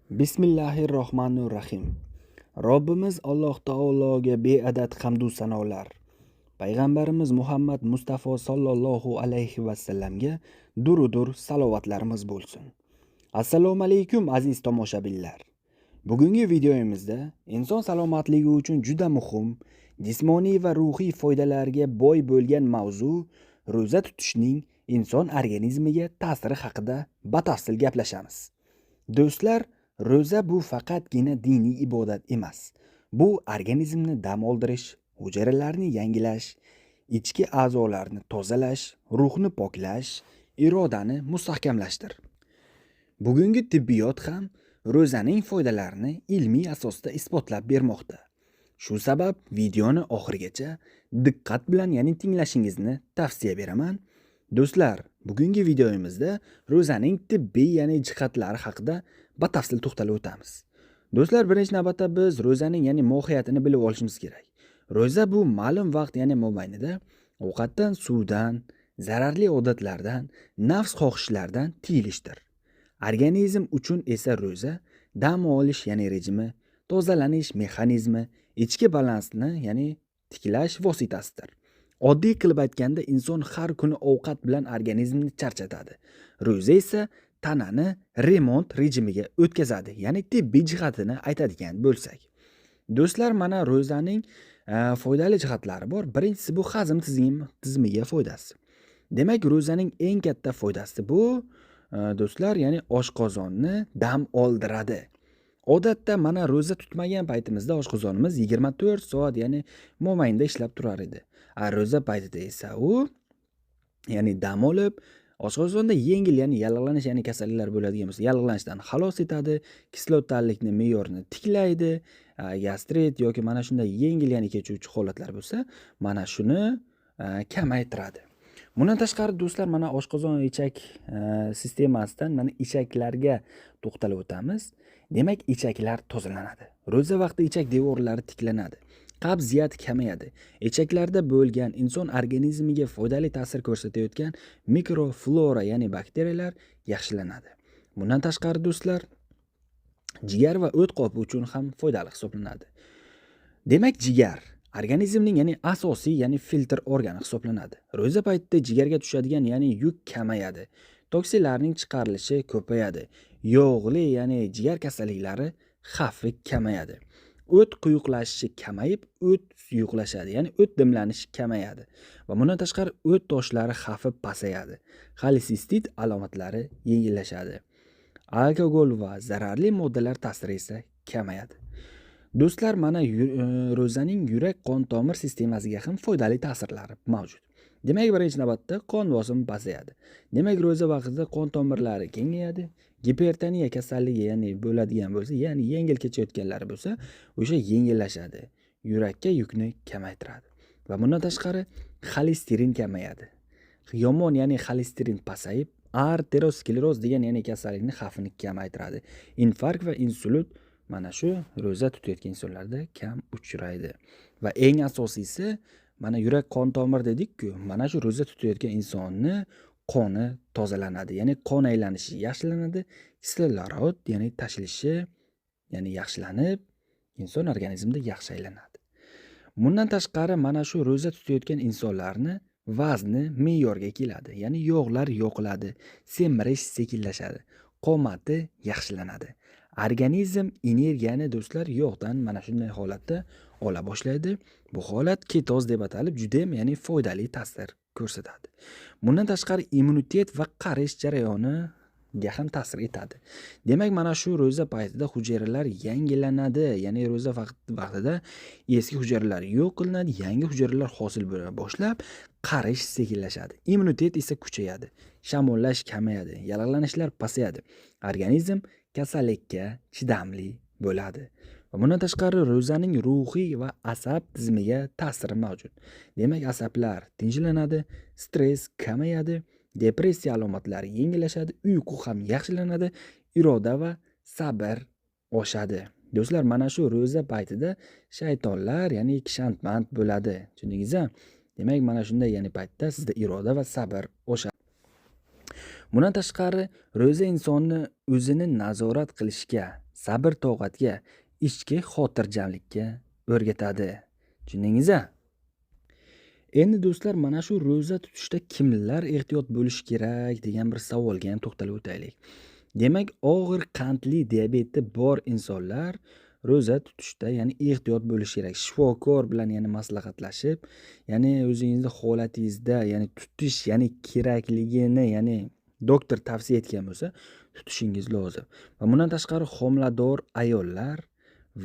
Bismillahir Rohmanir Rohim. Robbimiz Alloh taologa beadad hamdu sanolar. Payg'ambarimiz Muhammad Mustafa sollallohu alayhi va sallamga durudur salovatlarimiz bo'lsin. Assalomu alaykum, aziz tomoshabinlar. Bugungi videomizda inson salomatligi uchun juda muhim, jismoniy va ruhiy foydalarga boy bo'lgan mavzu, ro'za tutishning inson organizmiga ta'siri haqida batafsil gaplashamiz. Do'stlar, ro'za bu faqatgina diniy ibodat emas. Bu organizmni dam oldirish, hujayralarni yangilash, ichki a'zolarni tozalash, ruhni poklash, irodani mustahkamlashdir. Bugungi tibbiyot ham ro'zaning foydalarini ilmiy asosda isbotlab bermoqda. Shu sabab videoni oxirigacha diqqat bilan, ya'ni tinglashingizni tavsiya beraman. Do'stlar, bugungi videomizda ro'zaning tibbiy, ya'ni jihatlari haqida batafsil to'xtalib o'tamiz. Do'stlar, birinchi navbatda biz ro'zaning, ya'ni mohiyatini bilib olishimiz kerak. Ro'za bu ma'lum vaqt, ya'ni mobaynida ovqatdan, suvdan, zararli odatlardan, nafs xohishlaridan tiyilishdir. Organizm uchun esa ro'za dam olish, ya'ni rejimi, tozalanish mexanizmi, ichki balansni, ya'ni tiklash vositasidir. Oddiy qilib aytganda, inson har kuni ovqat bilan organizmni charchatadi. Ro'za esa tanani remont rejimiga o'tkazadi, ya'ni tibbiy jihatini aytadigan bo'lsak. Do'stlar, mana ro'zaning foydali jihatlari bor. Birinchisi bu hazm tizimiga foydasi. Demak, ro'zaning eng katta foydasi bu, do'stlar, ya'ni oshqozonni dam oldiradi. Odatda mana ro'za tutmagan paytimizda oshqozonimiz 24 soat, ya'ni mobaynida ishlab turar edi. Ro'za paytida esa u, ya'ni dam olib, oshqozonda yengil, ya'ni yallig'lanish, ya'ni kasalliklar bo'ladigan bo'lsa, yallig'lanishdan xalos etadi, kislotalikni me'yorini tiklaydi, gastrit yoki mana shunday yengil, ya'ni kechuvchi holatlar bo'lsa, mana shuni kamaytiradi. Bundan tashqari, do'stlar, mana oshqozon ichak sistemasidan mana ichaklarga to'xtalib o'tamiz. Demak, ichaklar tozalanadi. Ro'za vaqtida ichak devorlari tiklanadi. Qabziyat kamayadi. Ichaklarda bo'lgan inson organizmiga foydali ta'sir ko'rsatayotgan mikroflora, ya'ni bakteriyalar yaxshilanadi. Bundan tashqari, do'stlar, jigar va o't qopi uchun ham foydali hisoblanadi. Demak, jigar organizmning, ya'ni asosiy, ya'ni filtr organi hisoblanadi. Ro'za paytida jigarga tushadigan, ya'ni yuk kamayadi. Toksinlarning chiqarilishi ko'payadi. Yog'li, ya'ni jigar kasalliklari xavfi kamayadi. O't quyuqlashishi kamayib, o't suyuqlashadi, ya'ni o't dimlanishi kamayadi. Va bundan tashqari o't toshlari xavfi pasayadi. Xolesistit alomatlari yengillashadi. Alkogol va zararli moddalar ta'siri esa kamayadi. Do'stlar, mana ro'zaning yurak qon tomir sistemasiga ham foydali ta'sirlari mavjud. Demak, birinchi navbatda qon bosimi pasayadi. Demak, ro'za vaqtida qon tomirlari kengayadi. Gipertoniya kasalligi, ya'ni bo'ladigan bo'lsa, ya'ni yengil kechayotganlari bo'lsa, o'sha yengillashadi. Yurakka yukni kamaytiradi. Va bundan tashqari xolesterin kamayadi. Yomon, ya'ni xolesterin pasayib, arterioskleroz degan, ya'ni kasallikni xavfini kamaytiradi. Infarkt va insult mana shu ro'za tutayotgan insonlarda kam uchraydi. Va eng asosiysi, mana yurak qon tomir dedik-ku, mana shu ro'za tutayotgan insonni qoni tozalanadi, ya'ni qon aylanishi yaxshilanadi, kislorod, ya'ni tashilishi, ya'ni yaxshilanib, inson organizmida yaxshi aylanadi. Bundan tashqari mana shu ro'za tutayotgan insonlarni vazni me'yorga keladi, ya'ni yog'lar yo'qoladi, semirish sekinlashadi, qomati yaxshilanadi. Organizm energiyani, do'stlar, yog'dan mana shunday holatda ola boshlaydi. Bu holat ketoz deb atalib, juda ham, ya'ni foydali ta'sir ko'rsatadi. Bundan tashqari immunitet va qarish jarayoniga ham ta'sir etadi. Demak, mana shu ro'za paytida hujayralar yangilanadi, ya'ni ro'za vaqtida eski hujayralar yo'q qilinadi, yangi hujayralar hosil bo'la boshlab, qarish sekinlashadi. Immunitet esa kuchayadi, shamollash kamayadi, yallig'lanishlar pasayadi. Organizm kasallikka chidamli bo'ladi. Va bundan tashqari ro'zaning ruhiy va asab tizimiga ta'siri mavjud. Demak, asablar tinchlanadi, stress kamayadi, depressiya alomatlari yengillashadi, uyqu ham yaxshilanadi, iroda va sabr oshadi. Do'stlar, mana shu ro'za paytida shaytonlar, ya'ni kishanband bo'ladi. Tushundingizmi? Demak, mana shunday, ya'ni paytda sizda iroda va sabr oshadi. Bundan tashqari, ro'za insonni o'zini nazorat qilishga, sabr toqatga, ichki xotirjamlikka o'rgatadi. Tushundingiz-a? Endi do'stlar, mana shu ro'za tutishda kimlar ehtiyot bo'lish kerak degan bir savolga ham to'xtalib o'taylik. Demak, og'ir qandli diabeti bor insonlar ro'za tutishda, ya'ni ehtiyot bo'lish kerak. Shifokor bilan, ya'ni maslahatlashib, ya'ni o'zingizni holatingizda, ya'ni tutish, ya'ni kerakligini, ya'ni doktor tavsiya etgan bo'lsa, tutishingiz lozim. Va bundan tashqari homilador ayollar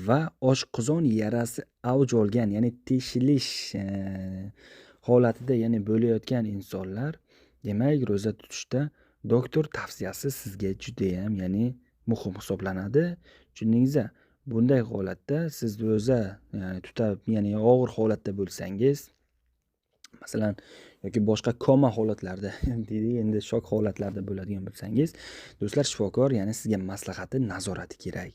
va oshqozon yarasi avj olgan, ya'ni teshilish holatida, ya'ni bo'layotgan insonlar, demak, ro'za tutishda doktor tavsiyasi sizga juda ham, ya'ni muhim hisoblanadi. Tushundingiz-a? Bunday holatda siz ro'za, ya'ni tutab, ya'ni og'ir holatda bo'lsangiz, masalan, yoki boshqa koma holatlarda deydi, endi shok holatlarda bo'ladigan bo'lsangiz, do'stlar, shifokor, ya'ni sizga maslahati, nazorati kerak.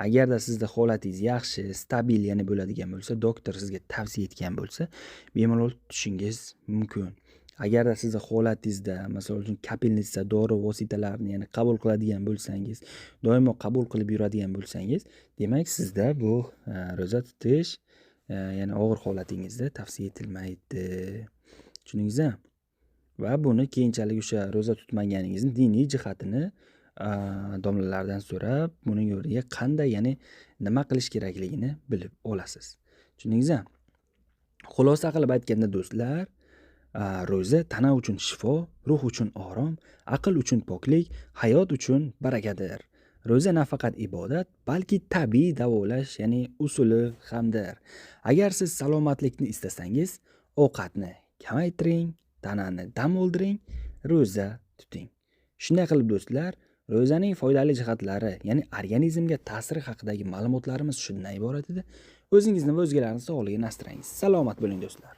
Agarda sizda holatingiz yaxshi, stabil, ya'ni bo'ladigan bo'lsa, doktor sizga tavsiya etgan bo'lsa, bemalol tutishingiz mumkin. Agarda sizni holatingizda, masalan uchun, kapelnitsa dori vositalarini, ya'ni qabul qiladigan bo'lsangiz, doimo qabul qilib yuradigan bo'lsangiz, demak, sizda bu ro'za tutish, ya'ni og'ir holatingizda tavsiya etilmaydi. Tushundingizmi? Va buni keyinchalik o'sha ro'za tutmaganingizni diniy jihatini domlalardan so'rab, buning o'rniga qanday, ya'ni nima qilish kerakligini bilib olasiz. Tushundingizmi? Xulosa qilib aytganda do'stlar, ro'za tana uchun shifo, ruh uchun orom, aql uchun poklik, hayot uchun barakadir. Ro'za nafaqat ibodat, balki tabiiy davolash, ya'ni usuli hamdir. Agar siz salomatlikni istasangiz, ovqatni kamaytiring, tanani dam oldiring, ro'za tuting. Shunday qilib do'stlar, ro'zaning foydali jihatlari, ya'ni organizmga ta'siri haqidagi ma'lumotlarimiz shundan iborat edi. O'zingizni va o'zgalarning sog'lig'ini asrang. Salomat bo'ling do'stlar.